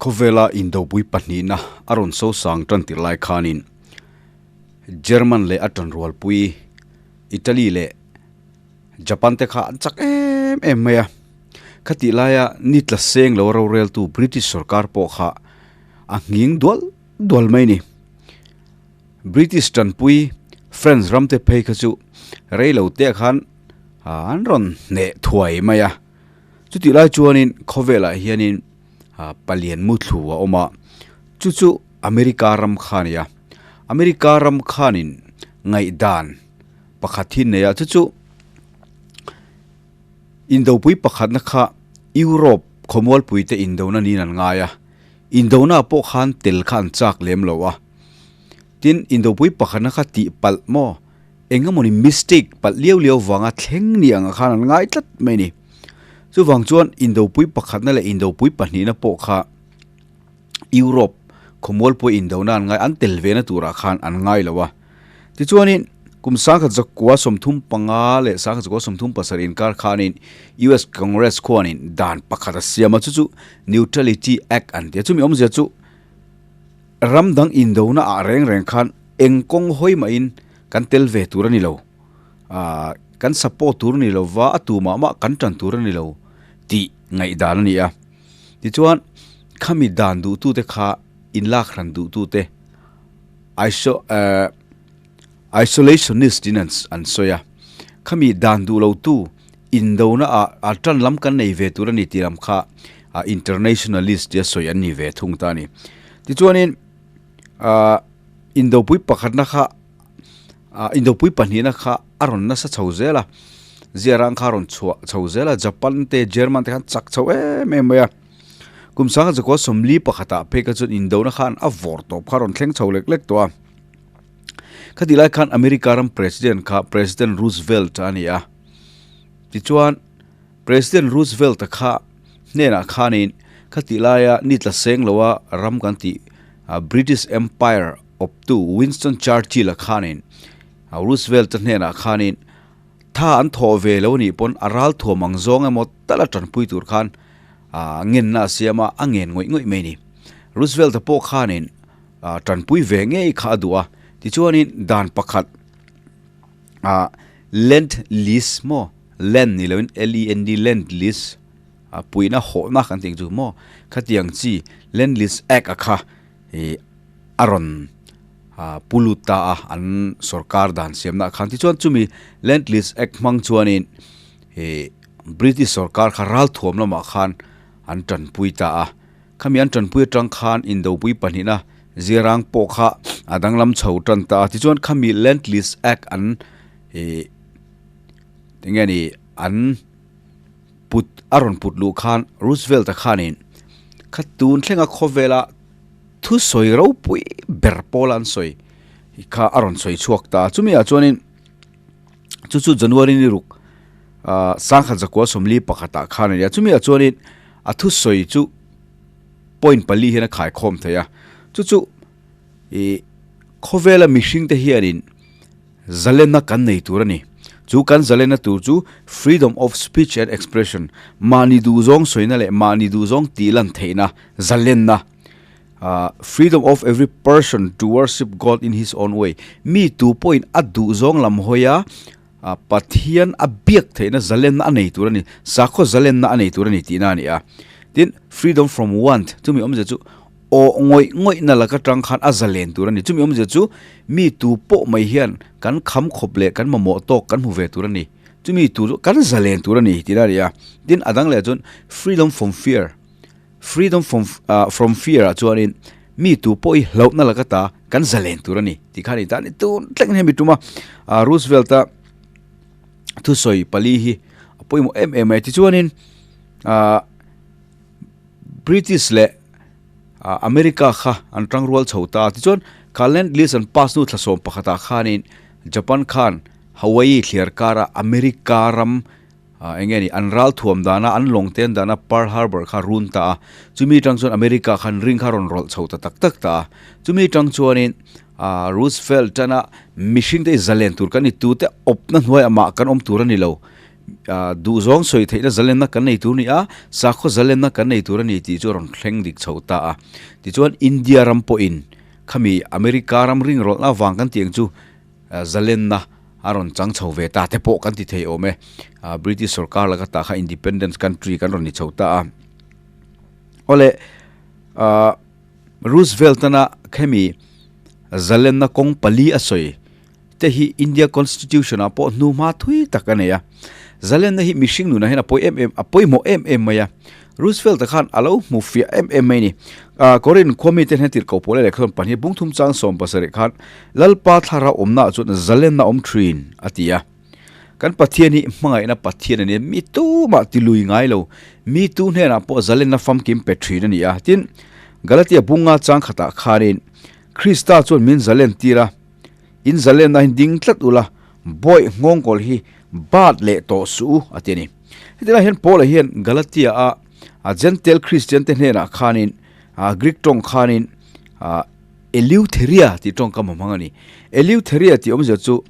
Khawvela indopui pahnihna a rawn sosang tan tir lai khanin German leh a tanrualpui Italy leh Japan te kha an chak em em mai a. Khatih laia ni tla seng lo roreltu British sorkar pawh kha a nghing dual dual mai ni. British tanpui France ram te phei kha chu rei lo te khan an rawn hneh thuai mai a. Chutih lai chuanin khawvelah hianin palian muthlu a awm a, chu chu America ram kha a ni a. America ram khanin ngaihdan pakhat hi nei a, chu chu indopui pakhatna kha Europe khawmualpui te indona niin an ngai a, indona pawh khan tel kha an chak lem lo a. Tin, indopui pakhatna kha tihpalh maw? Eng emawni mistake palh liau liau vanga thleng ni ang khan an ngai tlat mai ni. Chuvang chuan indopui pakhatna leh indopui pahnihna pawh kha Europe khawmualpui indona an ngai an tel ve na turah khan an ngai lo a. Tichuanin kum sangkhat zakua 35 leh sangkhat zakua 37 inkar khanin US Congress khuanin dan pakhat a siam a, chu chu Neutrality Act an ti a. Chumi awmzia chu ram dang indona ah reng reng khan eng kawng hawi mahin kan tel ve tur a ni lo, ah kan support tur a ni lo va, a tu mah mah kan tan tur a ni lo tih ngaihdan a ni a. Tichuan khami dan duhtute kha inlak hran duhtute iso eh isolationist in an sawi a, khami dan duh lotu indona ah a tan lam kan nei ve tur a ni tih lam kha internationalist tia sawi an ni ve thung ta a ni. Tichuanin ah indopui pakhatna kha ah indopui pahnihna kha a rawn nasa chho zel a, ziarang kha a rawn chhuah chho zel a, Japan te German te khan chak chho em em mai a, kum sangha zakua sawmli pakhatah phei kha chuan indona khan a vawr tawp kha a rawn thleng chho lek lek tawh a, khatih lai khan America ram president kha President Roosevelt a ni a, tichuan President Roosevelt a kha hnenah khanin khatih laia ni tla seng loa ram kan tih British Empire awptu Winston Churchill a khanin Roosevelt a hnenah khanin tha an thawh ve lo anih pawn a ral thuam ang zawng emaw tal a tanpui tur khan ngenna a siam a, a ngen ngawih ngawih mai a ni. Roosevelt a pawh khanin tanpui ve ngei kha a duh a, tichuanin dan pakhat Lend Lease maw Lend ni loin L-E-N-D Lend Lease a puihna hawhna kan tih ang chu maw khatiang chi Lend Lease Act a kha ih a rawn ah pu lut ta a an sorkar dan siamna ah khan tichuan chumi Lend Lease Act hmang chuanin ih British sorkar kha ralthuam lamah khan an tanpui ta a khami an tanpui atang khan indopui pahnihna zirang pawh kha a danglam chho tan ta a tichuan khami Lend Lease Act an ih. Enge ni an put a rawn put luh khan Roosevelt a khanin kha tun thlenga khawvela thusawi ropui ber pawl an sawi kha a rawn sawi chhuak ta a. Chumi ah chuanin chu chu January ni ruk ah sangkhat zakua 41 ah khan a ni a. Chumi ah chuanin a thusawi chu point pali hian a khaikhawm thei a. Chu chu ih khawvela mihring te hianin Zalenna kan nei tur a ni. Chu kan zalenna tur chu freedom of speech and expression, mahni duhzawng sawina leh mahni duhzawng tih lan theihna, zalenna, freedom of every person to worship God in his own way, mi tu pawhin a duhzawng lam hawia Pathian a biak theihna zalenna a nei tur a ni, sakhaw zalenna a nei tur a ni tihna a ni a. Tin, freedom from want, chumi awmzia chu Aw ngawih ngawihna laka tang khan a zalen tur a ni. Chumi awmzia chu mi tu pawh mai hian kan kham khawp leh kan mamawh tawk kan hmu ve tur a ni. Chumi tur chu kan zalen tur a ni tih a ni a. Tin, a dang leh chuan freedom from fear, freedom from from fear ah chuanin mi tu pawh hi hlauhna laka ta kan zalen tur a ni tih kha a ni ta a ni. Tun thleng hian mi tum a, Roosevelt-a thusawi pali hi a pawimawh em em mai. Tichuanin ah British leh America kha an tangrual chho ta a, tichuan kha Lend Lease an pass hnu thla sawm pakhatah khanin Japan khan Hawaii thliar kara America ram eng nge ni an ral thuam dana an lawng ten dana Pearl Harbor kha run ta a, chumi tang chuan America khan ring kha rawn rawlh chho ta tak tak ta a, chumi tang chuanin Roosevelt tana mihring te zalen tur kan ni tute awpna hnuaiah mah kan awm tur a ni lo. Duhzawng sawi theihna zalenna kan nei tur a ni a, sakhaw zalenna kan nei tur a ni tih chu a rawn thleng dik chho ta a. Tichuan India ram pawhin khami America ram ringrawlhna avang kan tih ang chu zalenna a rawn chang chho ve ta te pawh kan ti thei awm e. British sorkar laka tah kha independence country kan rawn ni chho ta a. Awle Roosevelt-ana khami zalenna kawng pali a sawi. te hi India Constitution ah pawh hnuhma thui tak a nei a. Zalenna hi mihring nunah hian a pawi em em, a pawimawh em em mai a. Roosevelt-a khan a lo hmu fiah em em mai a ni. Ah, Korin khua mite hian tirhkoh pawl a leh khawn pahnih bungthum chang 70 khan Lalpa thlarau awmnaah chuan zalenna awm thin a ti a. Kan Pathian hi hmangaihna Pathian a ni a, mi tumah ti lui ngai lo, mi tu hnenah pawh zalenna famkim pe thin a ni a. Tin, Galatia bunga chang khatah khanin Krista chuan min zalen tir a, In zalenna hi ding tlat ula, bawih nghawngkawl hi bat leh tawh suh u, a ti a ni. Heti lai hian Paula hian Galatia a Jentail Kristian te hnenah khanin Greek tawng khanin Eleutheria tih tawngkam a hmang a ni. Eleutheria tih awmzia chu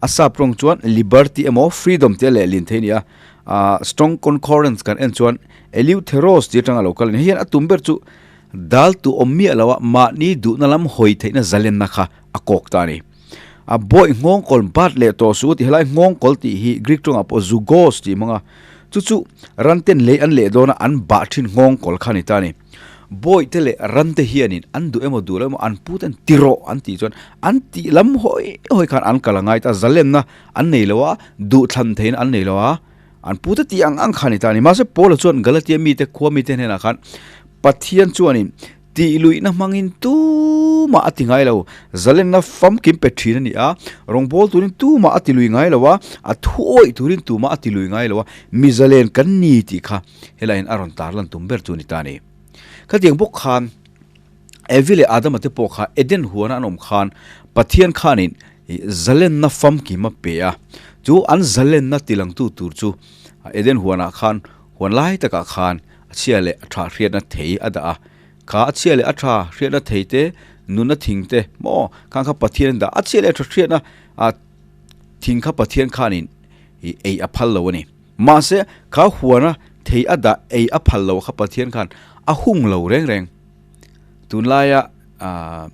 a sap tawng chuan liberty emaw freedom tia lehlin thei a ni a. Strong Concordance kan en chuan Eleutheros tih atanga lo kal a ni. Hei hian a tum ber chu dal tu awm miah lo a mahni duhna lam hawi theihna zalenna kha a kawk ta a ni. A bawih nghawngkawl bat leh tawh suh tih helai nghawngkawl tih hi Greek tawngah pawh zugos tih hmang a, chu chu ranten lei an leh dawn a an bah thin nghawngkawl kha a ni ta a ni. Bawihte leh rante hianin an duh emaw duh lo emaw an puten ti rawh an tih chuan an tih lam hawi hawi khan an kal a ngai ta, zalenna an nei lo a, duhthlan theihna an nei lo a, an pute tih ang ang kha a ni ta a ni. Mahse Paula chuan Galatia mite khua mite hnenah khan Pathian chuanin Tih luihna hmangin tumah a ti ngai lo. Zalenna famkim pe thin a ni a, rawngbâwl turin tumah a ti lui ngai lo a, a thu awih turin tumah a ti lui ngai lo a, mi zalen kan ni tih kha helaiin a rawn tarlan tum ber chu a ni ta a ni. Khatiang bawk khan Evi leh Adama te pawh kha Eden huana an awm khan Pathian khanin zalenna famkim a pe a, chu an zalenna tilangtu tur chu Eden huanah khan huan lai takah khan A chhia leh a tha hriatna thei a dah a, kha a chhia leh a tha hriatna thei te, nunna thing te maw khang kha Pathian an dah a, a chhia leh a tha hriatna a thing kha Pathian khanin ih ei a phal lo a ni. Mahse kha huana thei a dah ei a phal lo kha Pathian khan a hung lo reng reng. Tunlaia ah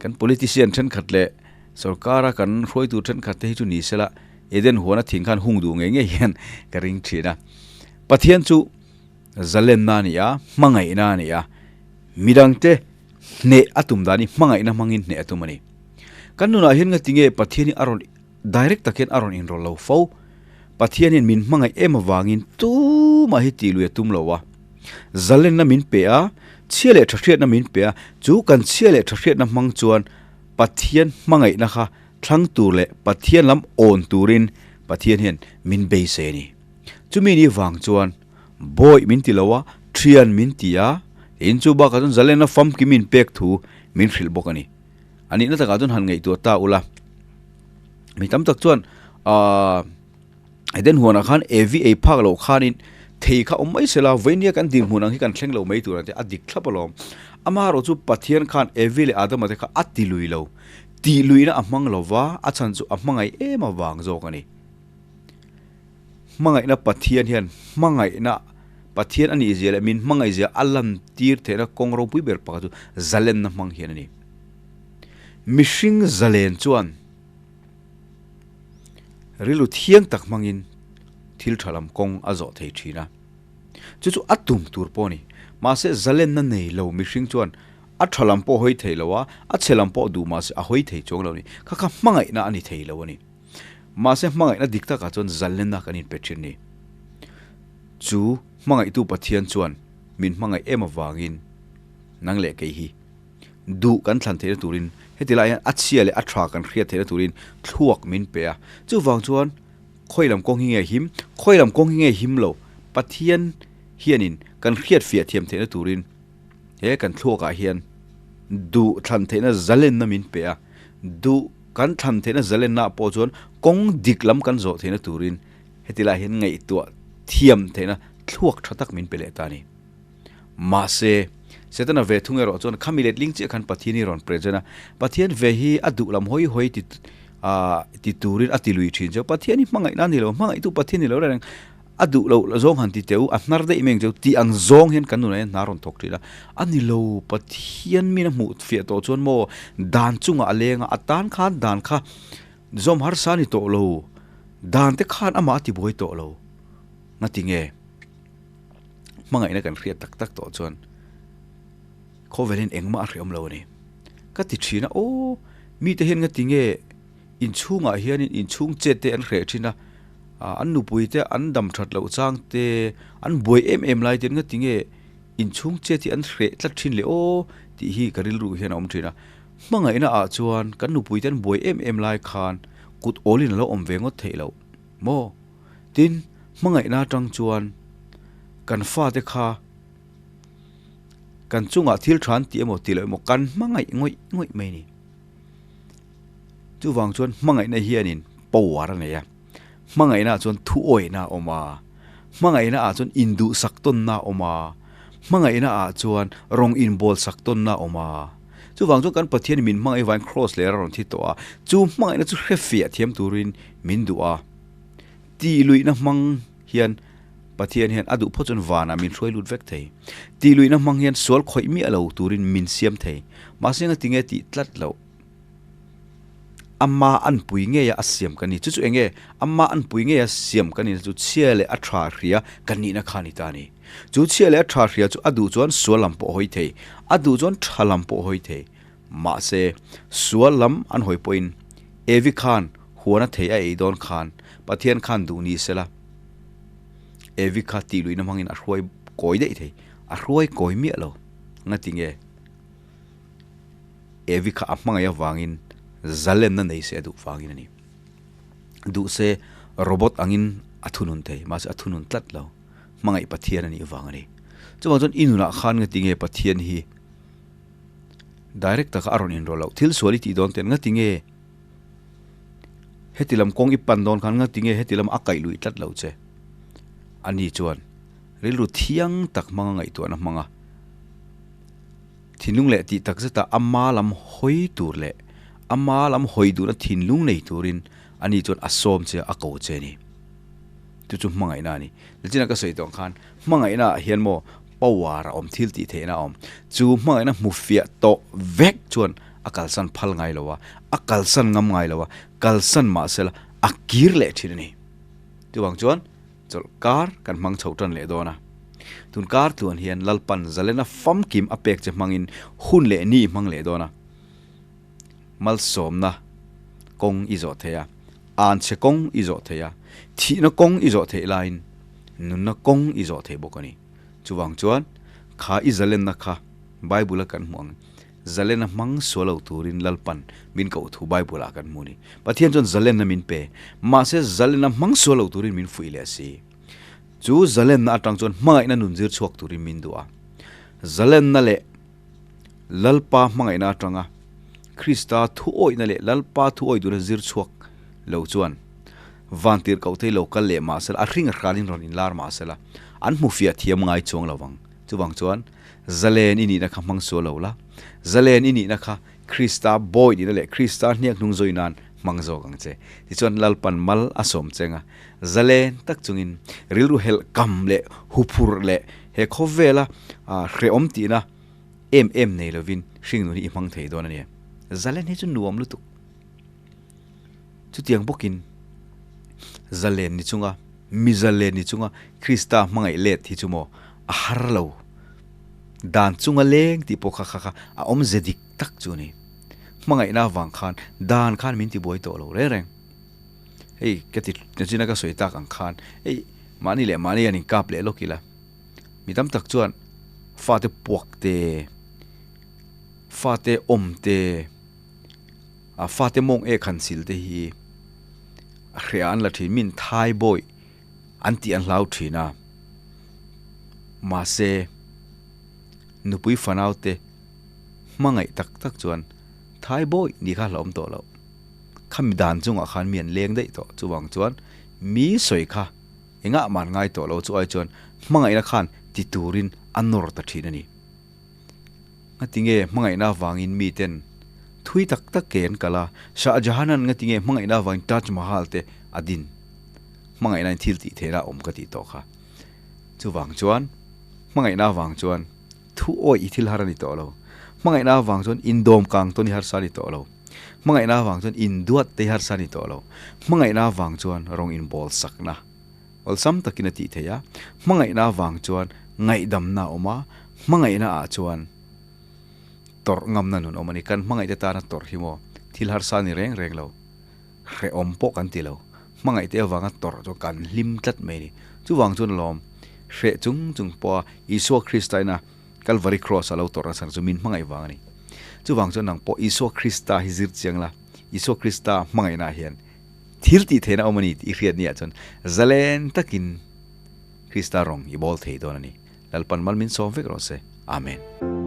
kan politician thenkhat leh sorkara kan hruaitu thenkhat te hi chu ni sela Eden huana thing khan hung duh ngei ngei hian ka ring thin a. Pathian chu zalenna a ni a, hmangaihna a ni a, midangte hneh a tum dan hi hmangaihna hmangin hneh a tum a ni. Kan nunah hian ngati nge Pathian hi a rawn direct tak hian a rawn inrawlh lo fo. Pathian hian min hmangaih em avangin tumah hi tih lui a tum lo a. Zalenna min pe a, chhia leh tha hriatna min pe a, chu kan chhia leh tha hriatna hmang chuan Pathian hmangaihna kha thlang tur leh Pathian lam awn turin Pathian hian min beisei a ni. Chumi ni vang chuan bawi min ti lo a, thian min ti a, in chu bakah chuan zalenna famkim in pek thu min hrilh bawk a ni. A nihna takah chuan han ngaihtuah ta ula, mi tam tak chuan aaa Eden huanah khan Evi ei phak loh khanin thei kha awm mai sela, vawinia kan dinhmun ang hi kan thleng lo mai tur ang te a dik thlap alawm. Amaherawh chu Pathian khan Evi leh Adama te kha a ti lui lo, tih luihna a hmang lo va, a chhan chu a hmangaih em avang zawk a ni. Hmangaihna Pathian hian hmangaihna Pathian a nih zia leh min hmangaih zia a lantir theihna kawng ropui ber pakhat chu zalenna hmang hian a ni. Mihring zalen chuan rilru thiang tak hmangin thil tha lam kawng a zawh thei thin a. Chu chu a tum tur pawh a ni. Mahse zalenna nei lo mihring chuan a tha lam pawh hawi thei lo a, a chhe lam pawh duh mahse a hawi thei chuang lo a ni. Kha kha hmangaihna a ni thei lo a ni. Mahse hmangaihna dik takah chuan zalenna kan inpe thin a ni. Chu hmangaihtu Pathian chuan min hmangaih em avangin nang leh kei hi duh kan thlan theihna turin heti lai hian a chhia leh a tha kan hriat theihna turin thluak min pe a. Chuvang chuan khawi lam kawng hi nge him, khawi lam kawng hi nge him lo Pathian hianin kan hriat fiah thiam theihna turin he kan thluakah hian duh thlan theihna zalenna min pe a. Duh kan thlan theihna zalenna pawh chuan kawng dik lam kan zawh theihna turin heti lai hian ngaihtuah thiam theihna thluak tha tak min pe leh ta a ni. Mahse, Setana ve thung erawh chuan khami letling chiah khan Pathian hi rawn present a, Pathian ve hi a duh lam hawi hawi ti Ah ti turin a ti lui thin cheu. Pathian hi hmangaihna a ni lo, hmangaihtu Pathian ni lo reng reng a duh loh zawng han ti teh u, a hnar daih mai ang cheu tih ang zawng hian kan nunah hian hna rawn thawk thin a. A ni lo, Pathian min a hmuh fiah tawh chuan maw dan chungah a leng a, a tan khan dan kha zawm harsa a ni tawh lo, dan te khan amah a ti buai tawh lo. Ngati nge? Hmangaihna kan hriat tak tak tawh chuan Khawvelin engmah a hreawm lo a ni. Ka ti thin a, aw, mite hian ngati nge inchhungah hianin inchhung chet te an hreh thin a, an nupui te an dam that loh chang te, an buai em em lai te ngati nge inchhung chet hi an hreh tlat thin le aw tih hi ka rilru hian a awm thin a. Hmangaihna ah chuan kan nupui te an buai em em lai khan kut awlin a lo awm ve ngawt theih loh maw? Tin, hmangaihna atang chuan kan fate kha Kan chungah thil tha an ti emaw ti lo emaw kan hmangaih ngawih ngawih mai a ni. Chuvang chuan hmangaihna hianin power a nei a, hmangaihna ah chuan thuawihna a awm a, hmangaihna ah chuan induhsak tawnna a awm a, hmangaihna ah chuan rawng inbawlsak tawnna a awm a. Chuvang chuan kan Pathian min hmangaih vangin Kraws leh a rawn thi tawh a, chu hmangaihna chu hrefiah thiam turin min duh a. Tihluihna hmang hian Pathian hian a duh phawt chuan vanah min hruai lut vek thei. Tihluihna hmang hian sual khawih miah lo turin min siam thei. Mahse nga tinge tih tlat loh? Ama anpui ngeia a siam ka ni. Chu chu enge? Ama anpui ngeia siam ka nihna chu chhia leh a tha hria ka nihna kha a ni ta a ni. Chu chhia leh a tha hria chu a duh chuan sual lam pawh a hawi thei, a duh chuan tha lam pawh a hawi thei. Mahse, sual lam an hawi pawhin Evi khan huana thei a ei dawn khan Pathian khan duh ni sela Evi kha tih luihna hmangin a hruai kawi daih thei. A hruai kawi miah lo. Ngati nge? Evi kha a hmangaih avangin zalenna nei se a duh vangin a ni. Duh se robot angin a thunun thei, mahse a thunun tlat lo. Hmangaih Pathian a nih vang a ni. Chuvang chuan i nunah khan ngati nge Pathian hi Direct taka a rawn inrawlh loh. Thil sual i tih dawn ten ngati nge heti lam kawng i pan dawn khan ngati nge heti lam a kaih luih tlat lo che. Ani chuan rilru thiang tak hmanga ngaihtuahna hmanga thinlung leh tih tak zeta ama lam hawi tur leh ama lam hawi duhna thinlung nei turin ani chuan a sawm che a, a ko che a ni. Chu chu hmangaihna a ni. Nichina ka sawi tawh ang khan hmangaihna ah hian maw power a awm, thil tih theihna a awm. Chu hmangaihna hmu fiah tawh vek chuan a kalsan phal ngai lo a, a kalsan ngam ngai lo a, kalsan mahsela a kir leh thin a ni. Chuvang chuan chawlh kar kan hmang chho tan leh dawn a. Tun kar tluan hian Lalpan zalena famkim a pek che hmangin hun leh ni hmang leh dawn a. Malsawmna kawng i zawh thei a, anchhe kawng i zawh thei a, thihna kawng i zawh theih laiin nunna kawng i zawh thei bawk a ni. Chuvang chuan kha i zalenna kha Bible-a kan hmuh ang, zalenna hmang sual lo turin Lalpan min koh thu Bible-ah kan hmu a ni. Pathian chuan zalenna min pe, mahse zalenna hmang sual lo turin min fuih leh si. Chu zalenna atang chuan hmangaihna nun zir chhuak turin min duh a. Zalenna leh Lalpa hmangaihna atanga Krista thuawihna leh Lalpa thuawih duna zir chhuak lo chuan vantir koh thei lo kal leh mah sela, a hring a hranin rawn inlar mah sela, an hmu fiah thiam ngai chuang lo vang. Chuvang chuan zalen i nihna kha hmang sual lo la, zalen i nihna kha Krista bawi nihna leh Krista hniak hnung zawi nan hmang zawk ang che. Tichuan Lalpan mal a sawm cheng a, zalen tak chungin rilru helh kam leh huphurh leh he khawvela hrehawm tihna em em nei lovin hringnun hi i hmang thei dawn a ni. Zalen hi chu nuam lutuk. Chutiang bawkin zalen ni chunga, mi zalen ni chunga Krista hmangaih let hi chu maw a har lo. Dan chunga leng tih pawh kha kha kha a awmze dik tak chu a ni. Hmangaihna avang khan dan khan min tibuai tawh lo reng reng. Hei ka ti nachina ka sawi tak ang khan hei mahni leh mahni an inkap leh lawk ila. Mi tam tak chuan fate puak te, fate awm te, a fate mawng ek han sil te hi a hria an la thin, min thai bawih an tih an hlau thin a. Mahse, nupui fanau te hmangaih tak tak chuan thai bawih nih kha hlauhawm tawh loh. Khami dan chungah khan mi an leng daih tawh. Chuvang chuan mi sawi kha. Engah man ngai tawh lo chu ai chuan hmangaihna khan ti turin a nawr ta thin a ni. Ngatinge hmangaihna avangin miten Thui tak tak ke an kal a, Shah Jahan-a'n ngatinge hmangaihna avangin Taj Mahal te a din. Hmangaihnain thil tih theihna a awm ka tih tawh kha. Chuvang chuan, hmangaihna avang chuan thu awih i thil har a ni tawh lo. Hmangaihna avang chuan indawm kang tawn i harsa a ni tawh lo. Hmangaihna avang chuan induat te i harsa a ni tawh lo. Hmangaihna avang chuan rawng inbawl sakna awlsam takin a tih theih a. Hmangaihna avang chuan ngaihdamna a awm a, hmangaihna ah chuan tawrh ngamna nun awm a ni. Kan hmangaihte tana tawrh hi maw thil harsa a ni reng reng lo. Hrehawm pawh kan ti lo. Hmangaihte avanga tawrh chu kan hlim tlat mai a ni. Chuvang chuan lawm hreh chung chung pawha Isua Krista ina Kalvari Kraws a lo tawrh nachhan chu min hmangaih vang a ni. Chuvang chuan nang pawh Isua Krista hi zir chiang la, Isua Krista hmangaihnaah hian thil tih theihna awm a ni tih i hriat niah chuan zalen takin Krista rawng i bawl thei dawn a ni. Lalpan mal min sawm vek rawh se. Amen.